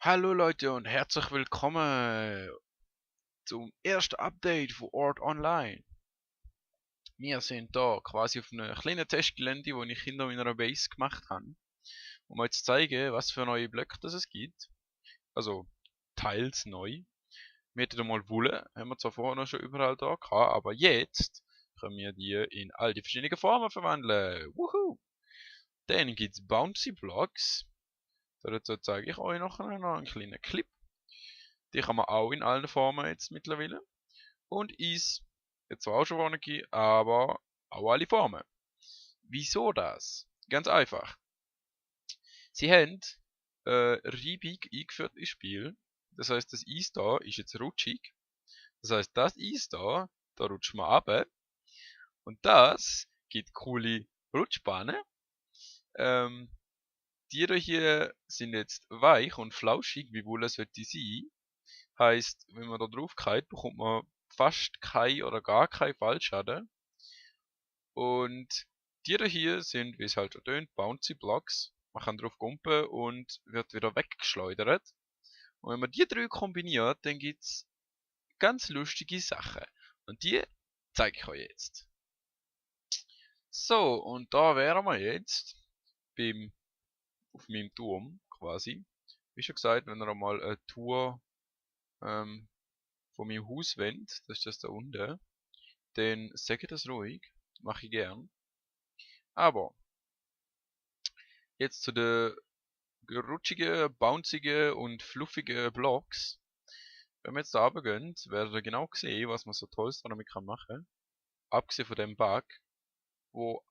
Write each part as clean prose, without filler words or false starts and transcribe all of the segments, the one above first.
Hallo Leute und herzlich willkommen zum ersten Update von Ort Online. Wir sind da quasi auf einem kleinen Testgelände, wo ich hinter meiner Base gemacht habe, um euch zu zeigen, was für neue Blöcke das es gibt. Also teils neu. Wir hätten mal Wolle, haben wir zwar vorher noch schon überall da gehabt, aber jetzt können wir die in all die verschiedenen Formen verwandeln. Woohoo! Dann gibt es Bouncy Blocks. Dazu zeige ich euch noch einen kleinen Clip. Die kann man auch in allen Formen jetzt mittlerweile. Und Eis, jetzt zwar auch schon vorne gegeben, aber auch alle Formen. Wieso das? Ganz einfach. Sie haben Reibung eingeführt ins Spiel. Das heißt, das Eis da ist jetzt rutschig. Das heißt, das Eis da rutscht man ab. Und das gibt coole Rutschbahnen. Ähm, die da hier sind jetzt weich und flauschig, wie wohl es sollte sein. Heißt, wenn man da drauf geht, bekommt man fast kein oder gar kein Fallschaden. Und die da hier sind, wie es halt schon tönt, Bouncy Blocks. Man kann drauf gumpen und wird wieder weggeschleudert. Und wenn man die drei kombiniert, dann gibt's ganz lustige Sachen. Und die zeige ich euch jetzt. So, und da wären wir jetzt auf meinem Turm quasi. Wie schon gesagt, wenn ihr einmal eine Tour ähm, von meinem Haus wollt, das ist das da unten, dann sagt das ruhig, mache ich gern. Aber jetzt zu den rutschigen, bouncigen und fluffigen Blocks. Wenn wir jetzt da runtergehen, werdet ihr genau sehen, was man so Tolles damit machen kann. Abgesehen von dem Bug,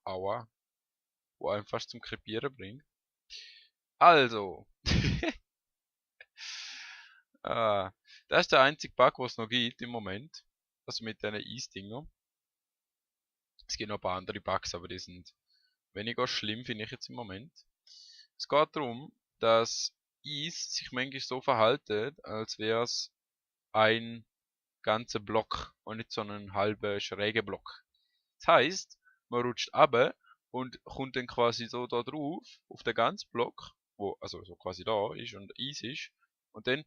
aua, wo einen fast zum Krepieren bringt. Also, ah, das ist der einzige Bug, was es noch gibt im Moment. Also mit diesen Eisdinger. Es gibt noch ein paar andere Bugs, aber die sind weniger schlimm, finde ich jetzt im Moment. Es geht darum, dass Eis sich manchmal so verhaltet, als wäre es ein ganzer Block und nicht so einen halben schrägen Block. Das heißt, man rutscht ab und kommt dann quasi so da drauf, auf den ganzen Block, wo also so quasi da ist und Eis ist, und dann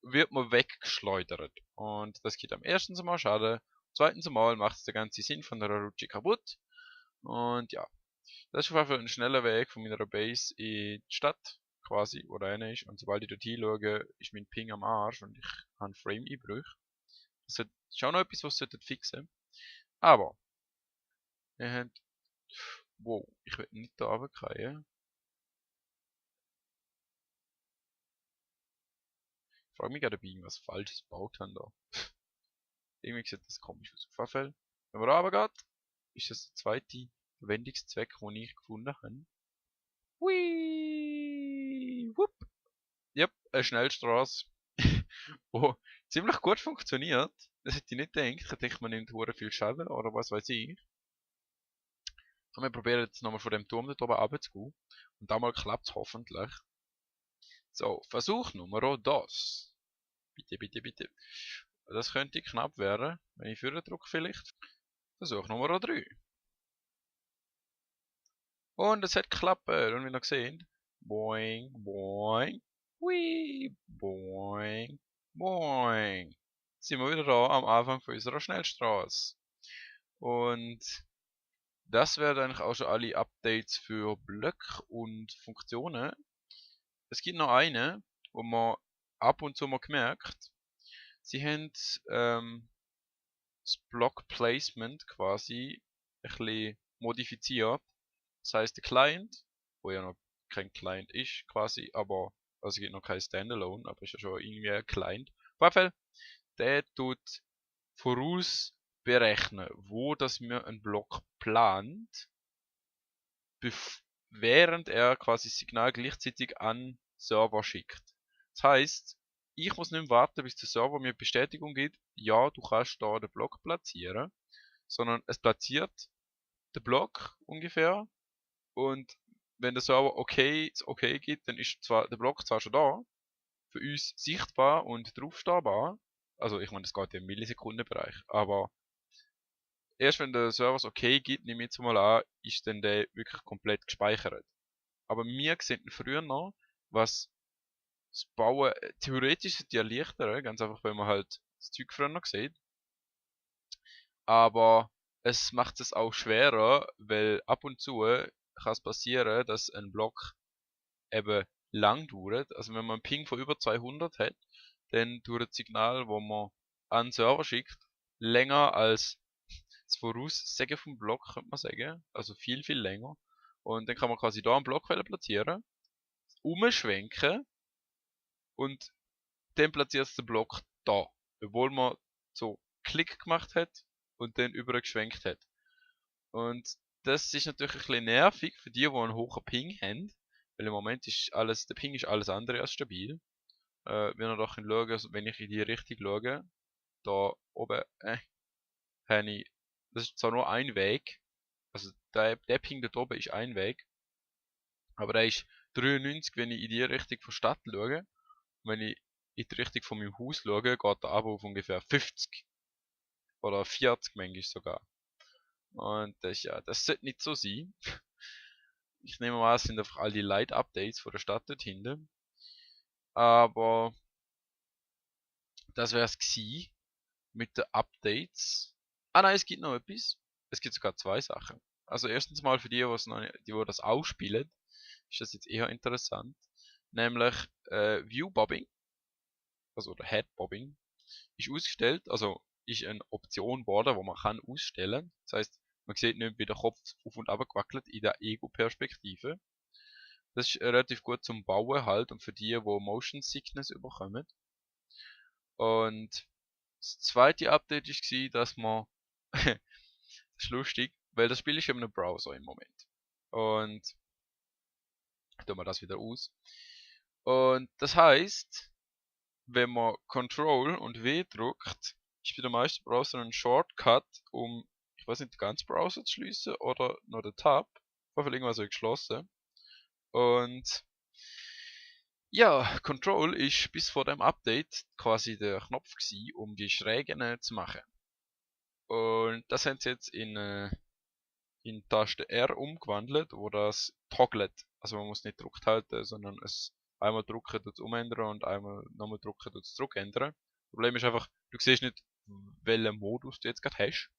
wird man weggeschleudert. Und das gibt am ersten Mal Schaden, zweitens Mal macht es den ganzen Sinn von der Rutsche kaputt. Und ja, das ist auf jeden Fall ein schneller Weg von meiner Base in die Stadt, quasi, wo der eine ist. Und sobald ich dort hinschaue, ist mein Ping am Arsch und ich habe Frame-Einbrüche. Das ist schon noch etwas, was ihr fixen. Aber, wir haben, wow, ich will nicht da runterfallen. Ich frage mich gerade, ob ich irgendwas Falsches gebaut habe da. Irgendwie sieht das komisch aus. Auf jeden Fall, wenn man da runtergeht, ist das der zweite Verwendungszweck, den ich gefunden habe. Hui, wupp. Yep, eine Schnellstraße. Wo ziemlich gut funktioniert. Das hätte ich nicht gedacht. Ich dachte, man nimmt hure viel Schaden oder was weiß ich. Und wir probieren jetzt nochmal von dem Turm dort oben runterzugehen. Und da mal klappt es hoffentlich. So, Versuch Nummer 2. Bitte, bitte, bitte. Das könnte knapp werden, wenn ich für drücke vielleicht. Versuch Nummer 3. Und es hat geklappt. Und wie ihr gesehen, boing, boing, hui, boing, boing. Jetzt sind wir wieder da am Anfang von unserer Schnellstraße. Und das wären eigentlich auch schon alle Updates für Blöcke und Funktionen. Es gibt noch eine, wo man ab und zu mal gemerkt, sie haben das Block Placement quasi ein bisschen modifiziert. Das heißt, der Client, wo ja noch kein Client ist quasi, aber also es gibt noch kein Standalone, aber ist ja schon irgendwie ein Client. Auf jeden Fall, der tut voraus berechnen, wo das mir einen Block plant, während er quasi das Signal gleichzeitig an Server schickt. Das heißt, ich muss nicht warten, bis der Server mir Bestätigung gibt, ja, du kannst da den Block platzieren, sondern es platziert den Block ungefähr, und wenn der Server okay gibt, dann ist zwar der Block zwar schon da, für uns sichtbar und draufstehbar, also ich meine, das geht im Millisekundenbereich, aber erst wenn der Server es okay gibt, nehme ich jetzt mal an, ist dann der wirklich komplett gespeichert. Aber wir sehen früher noch, was das Bauen, theoretisch ist es ja leichter, ganz einfach, weil man halt das Zeug früher noch sieht. Aber es macht es auch schwerer, weil ab und zu kann es passieren, dass ein Block eben lang dauert. Also wenn man einen Ping von über 200 hat, dann dauert das Signal, wo man an den Server schickt, länger als das Voraussagen vom Block, könnte man sagen. Also viel, viel länger. Und dann kann man quasi da einen Block platzieren, umschwenken und dann platziert es den Block da. Obwohl man so Klick gemacht hat und dann übergeschwenkt hat. Und das ist natürlich ein bisschen nervig für die einen hohen Ping haben. Weil im Moment ist alles, der Ping ist alles andere als stabil. Wenn ihr doch schauen, also wenn ich in die Richtung schaue, da oben, habe ich, das ist zwar nur ein Weg, also der Ping dort oben ist ein Weg, aber der ist 93, wenn ich in die Richtung von Stadt schaue. Und wenn ich in die Richtung von meinem Haus schaue, geht der aber auf ungefähr 50 oder 40 manchmal sogar. Und das, ja, das sollte nicht so sein. Ich nehme mal, es sind einfach all die Light-Updates von der Stadt dort hinten. Aber das wäre es gewesen mit den Updates. Ah nein, es gibt noch etwas. Es gibt sogar zwei Sachen. Also erstens mal für die, die das ausspielen, ist das jetzt eher interessant. Nämlich View Bobbing, also oder Head Bobbing, ist ausgestellt, also ist eine Option geworden, wo man kann ausstellen. Das heißt, man sieht nicht, wie der Kopf auf und ab gewackelt in der Ego-Perspektive. Das ist relativ gut zum Bauen halt und für die Motion Sickness überkommen. Und das zweite Update war, dass man, das ist lustig, weil das Spiel ist ja in einem Browser im Moment. Und ich tue mal das wieder aus. Und das heißt, wenn man Control und W drückt, ist bei den meisten Browsern ein Shortcut, um, ich weiß nicht, den ganzen Browser zu schließen oder nur den Tab. Auf irgendwas so geschlossen. Und ja, Control ist bis vor dem Update quasi der Knopf gewesen, um die Schrägen zu machen. Und das haben sie jetzt in Taste R umgewandelt, wo das togglet. Also man muss nicht gedrückt halten, sondern es einmal drücken tut es umändern und einmal nochmal drücken tut es zurückändern. Problem ist einfach, du siehst nicht, welchen Modus du jetzt gerade hast.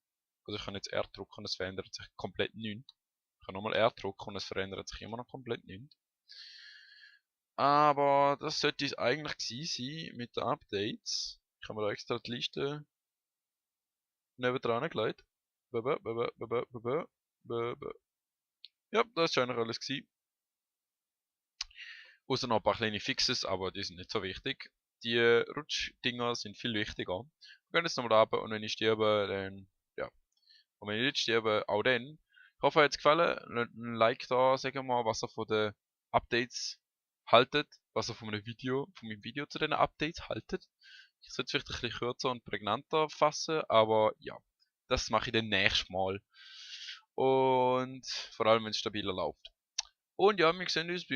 Also ich kann jetzt R drücken und es verändert sich komplett nichts. Ich kann nochmal R drücken und es verändert sich immer noch komplett nichts. Aber das sollte es eigentlich gewesen sein mit den Updates. Ich habe mir da extra die Liste nebendran gelegt. Ja, das ist eigentlich alles gewesen. Außer noch ein paar kleine Fixes, aber die sind nicht so wichtig. Die Rutschdinger sind viel wichtiger. Wir gehen jetzt nochmal runter und wenn ich sterbe, dann, ja. Und wenn ich nicht sterbe, auch dann. Ich hoffe, euch hat es gefallen. Lasst ein Like da, sagen mal, was ihr von den Updates haltet. Was ihr von meinem Video zu den Updates haltet. Ich sollte es vielleicht ein bisschen kürzer und prägnanter fassen, aber ja. Das mache ich dann nächstes Mal. Und vor allem, wenn es stabiler läuft. Und ja, wir sehen uns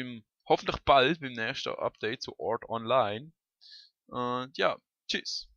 hoffentlich bald beim nächsten Update zu Ort Online. Und ja, tschüss.